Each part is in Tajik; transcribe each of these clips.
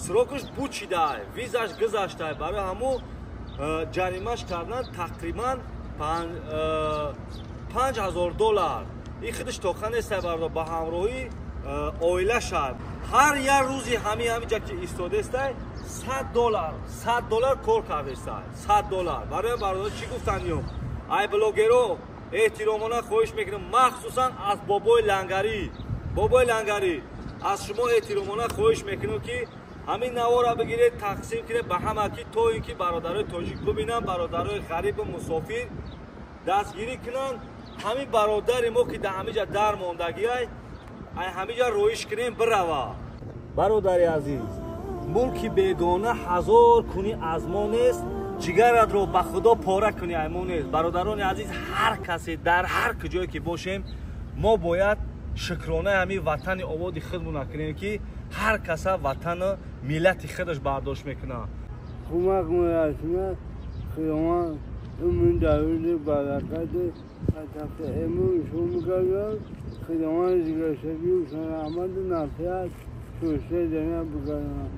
Срокаш бучидай, визаш гузаштай. Барои ҳаму ҷаримаш кардан тақрибан $5000. Ин худаш тоқа нестай бародар, ба ҳамроҳӣ оилаша. Ҳар як рӯзи ҳамиҷа ки истодестай $100, $100 кор кардестай, $100. Барои бародар чӣ гуфтанем? Ай блогеро эҳтиромона хоҳиш мекунам, махсусан аз бобои Лангарӣ. Бобои Лангарӣ, аз шумо эҳтиромона хоҳиш мекунам ки ҳамин навора бигиред, тақсим кунед ба ҳама, ки то ин ки бародарои тоҷик бибинанд, бародарои ғарибу мусофир дастгирӣ кунанд. Ҳамин бародари мо ки дар ҳамиҷа дар мондагиай, ай ҳамиҷа роиш кунем бирава. Бародари азиз, мулки бегона ҳазор кунӣ аз мо нест, ҷигаратро ба худо пора кунӣ ай мо нест. Бародарони азиз, ҳар касе дар ҳар куҷое ки бошем, мо бояд шукронаи ҳамин ватани ободи худмона кунем, ки ҳар каса ватану миллати худаш бардошт мекунад. Кӯмак мерасонад Худованд умри даври баракати ва эмӯ мекардад. Худованд зикрашагию раҳмату нафиат шӯшаи замина бикардонад.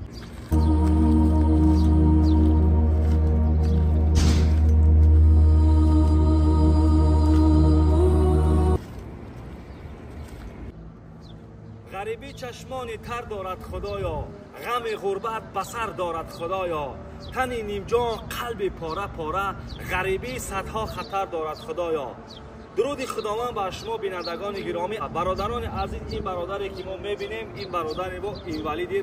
Ғарибӣ чашмони тар дорад Худоё, ғами ғурбат ба сар дорад Худоё, тани нимҷон қалби пора пора, ғарибӣ садҳо хатар дорад Худоё. Дуруди Худованд бар шумо бинандагони гиромӣ. Бародарони азиз, ин бародаре ки мо мебинем, ин бародари мо инвалиди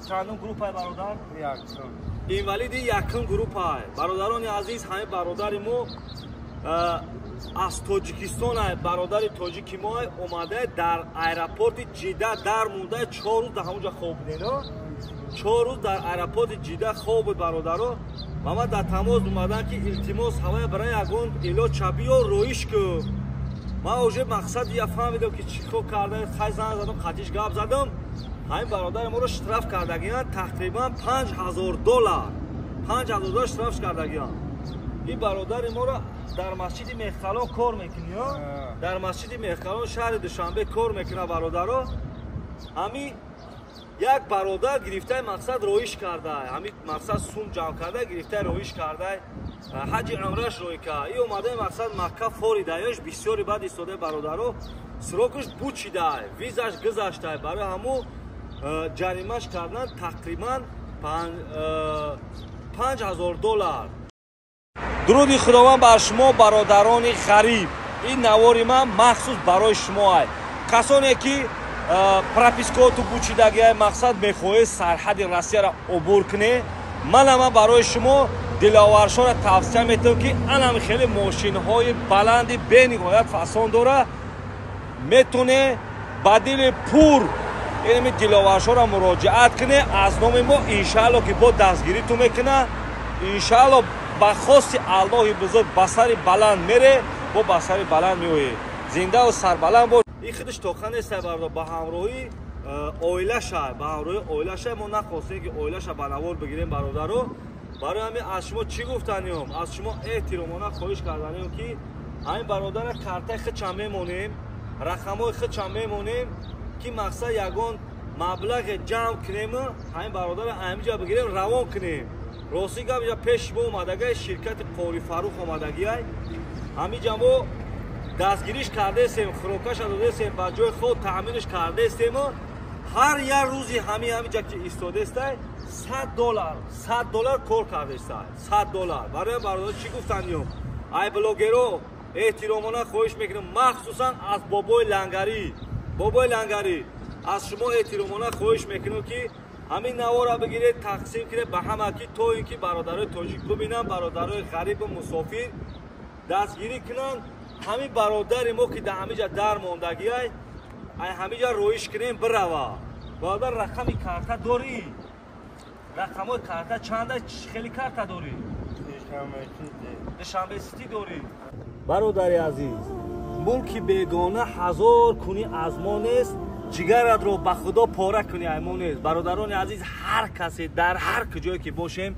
чандум группа бародар? Якум. Инвалиди якум группа. Бародарони азиз, ҳамин бародари мо аз Тоҷикистон, бародари тоҷики мо омада дар аэропорти Ҷида дар монда, 4 рӯз дар ҳамонҷа хоб будем. 4 рӯз дар аэропорти Ҷида хоб буд бародаро. Ва ман дар тамос омадам ки илтимос ҳавая барои ягон илоҷ чабиё роиш ку. Ман уже мақсад я фаҳмидам ки чӣ кор карда, хай занг задам, қатиш гап задам. Ҳамин бародари моро штраф кардагиянд тақрибан $5000. $5000 штраф кардагиянд. Ин бародари моро дар масҷиди Меҳқалон кор мекунӣ, дар масҷиди Меҳқалон шаҳри Душанбе кор мекунад бародаро. Ҳамин як бародар гирифтаи мақсад роиш карда, ҳамин мақсад сум ҷамъ карда, гирифтаи роиш карда, ҳаҷи умраш роӣ кард. Ин омадаи мақсад Макка форидаёш бисёри баъд истодаи бародаро, срокаш бучидай, визаш гузаштай. Барои ҳаму ҷаримаш кардан тақрибан $5000. Дуруди Худованд бар шумо бародарони ғариб. Ин навори ман махсус барои шумо ай. Касоне ки пропискоту бучидагиай мақсад мехоҳед сарҳади Россияро убур кунед, манама барои шумо диловаршоро тавсия метавам ки анам хеле мошинҳои баланди бениҳоят фасон дора, метоне ба дили пур инами диловаршоро муроҷиат кунед. Аз номи мо иншаалло ки бо дастгириту мекунад, иншаалло ба хости Аллоҳи бузург ба сари баланд мере, бо ба сари баланд меоӣ. Зиндаву сарбаланд бош. Ин худаш тоқа нестай бародар, ба ҳамроҳӣ оилаша, ба ҳамроҳи оилаша. Мо нахостем ки оилаша ба навор бигирем бародаро. Барои ҳамин аз шумо чӣ гуфтаниём? Аз шумо эҳтиромона хоҳиш карданиём ки ҳамин бародара картаи худша мемонем, рақамҳои худша мемонем, ки мақсад ягон маблағе ҷамъ кунему ҳамин бародара ҳаминҷа бигирем, равон кунем. Рости гап, инҷа пеши мо омадагиай ширкати Қори Фаррух омадагиай. Ҳаминҷа мо дастгириш кардесем, хӯрокаша додесем, ба ҷои худ таъминаш кардесему ҳар як рӯзи ҳамиҷа ки истодестай $100, $100 кор кардестай, $100. Барои бародар чӣ гуфтанем? Ай блогеро эҳтиромона хоҳиш мекунам, махсусан аз бобои Лангарӣ. Бобои Лангарӣ, аз шумо эҳтиромона хоҳиш мекунам ки ҳамин навора бигиред, тақсим кунед ба ҳама, ки то ин ки бародарои тоҷик бибинанд, бародарои ғарибу мусофир дастгирӣ кунанд. Ҳамин бародари мо ки дар ҳамиҷа дар мондагиай, ай ҳамиҷа роиш кунем бирава. Бародар, рақами карта дорӣ? Рақамҳои карта чанда? Хеле карта дорӣ? Душанбе Сити дорӣ? Бародари азиз, мулки бегона ҳазор кунӣ аз мо нест, ҷигаратро ба худо пора кунӣ ай мо нест. Бародарони азиз, ҳар касе дар ҳар куҷое ки бошем,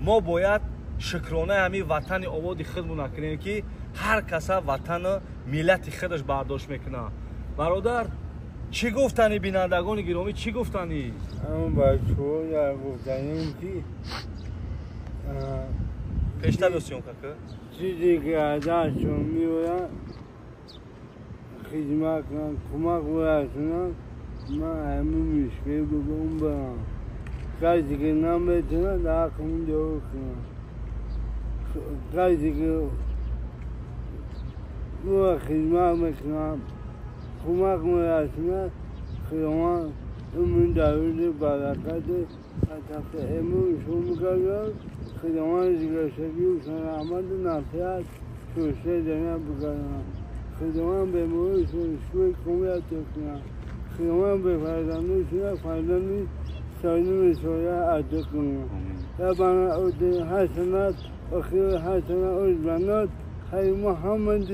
мо бояд шукронаи ҳамин ватани ободи худмона кунем, ки ҳар каса ватану миллати худаш бардошт мекунад. Бародар, Чӣ гуфтани бинандагони гиромӣ, чӣ гуфтани? Ҳамон бачаҳо дар гуфтанем ки пештар съёмка ка чизе ки аз дастшон меояд хидмат кунанд, кӯмак расонанд. Ман ҳамин мушкил бигӯм барам. Касе ки наметавонад ҳаққамон ҷавоб кунад. Касе ки ӯро хидмат мекунад, кӯмак мерасонад, Худованд умри дарози баракати атафи эмрӯзшон бигардонад. Худованд зикрашагиушон раҳмату нафиат шӯшаи ҷаннат бигардонад. Худованд бемориашон шифои комил ато кунад. Худованд ба фарзандонашон фарзанди солими солеҳ ато кунад. ربنا آتنا حسنات وقنا حسنات والبنات خیر محمد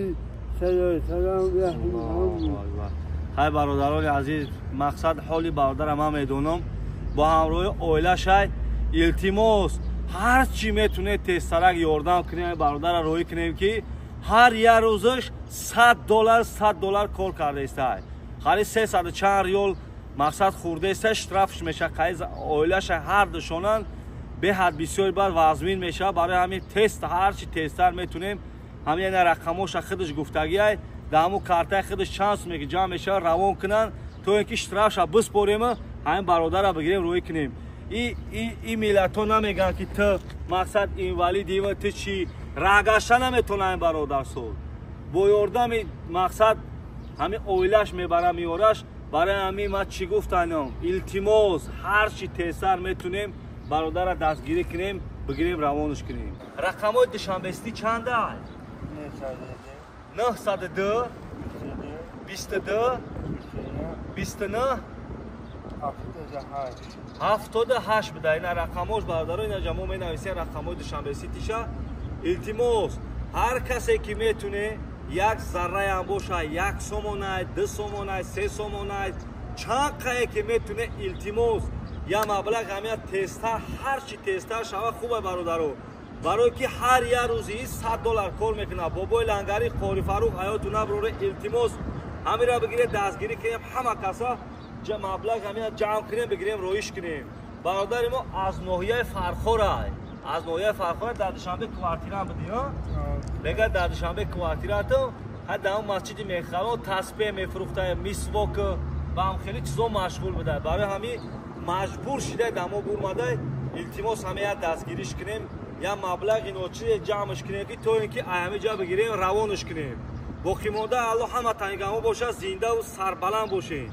صلی الله علیه و سلم. Ҳай бародарони азиз, мақсад ҳоли бародара ман медонам, бо ҳамроҳи оилашай илтимос ҳар чӣ метунед тезтарак ёрдам кунем, бародара роҳӣ кунем ки ҳар як рӯзаш $100 $100 кор кардаистай. Хари 300 чанд риёл мақсад хӯрдаистай, штрафш мешавад. Оилаша ҳар душонан беҳад бисёр бад вазмин мешавад. Барои ҳамин тест ҳар чӣ тезтар метунем, ҳамин яна рақамоша худаш гуфтагиай, дар ҳамун картаи худаш чанд суме ки ҷамъ мешавад равон кунанд, то ин ки штрафша биспорем, ҳамин бародара бигирем рӯӣ кунем. И миллатҳо намегӯянд ки ту мақсад инвалидӣ ва ту чӣ, раҳгашта наметавонад ин бародар сол. Бо ёрдами мақсад ҳамин оилаш мебара меораш. Барои ҳамин ман чӣ гуфтанам, илтимос ҳар чӣ тезтар метунем бародара дастгирӣ кунем, бигирем равонаш кунем. Рақамҳои душанбестӣ чанда? 902 22 29 78 буда. Ина рақамҳош бародаро, ина ҷамо менависем рақамҳои душанбестӣ тиша. Илтимос ҳар касе ки метуне як зарраям боша, 1 сомонай, 2 сомонай, 3 сомонай, чанд қае ки метуне илтимос я маблағ ҳамия тезтар, ҳар чӣ тезтар шава хубе бародаро. Барое ки ҳар як рӯзи $100 кор мекунад. Бобои Лангари, Қори Фарух, ҳаёту наброре, илтимос ҳамира бигирем дастгирӣ кунем, ҳама каса маблағ ҳамия ҷамъ кунем, бигирем роиш кунем. Бародари мо аз ноҳияи Фархорай, аз ноҳияи Фархора дар Душанбе квартираам будӣ, мегӯяд дар Душанбе квартирату ҳа дар он масҷиди Мехалон таспеҳ мефурӯхта, мисвок ба ҳам хеле чизо машғул буда. Барои ҳамин маҷбур шида дамо бурмада. Илтимос ҳамия дастгириш кунем, я маблағи ночизе ҷамъш кунем ки то ин ки ҳамин ҷа бигирем равонаш кунем. Боқимонда Аллоҳ ҳама танигаҳо бошад, зиндаву сарбаланд бошед.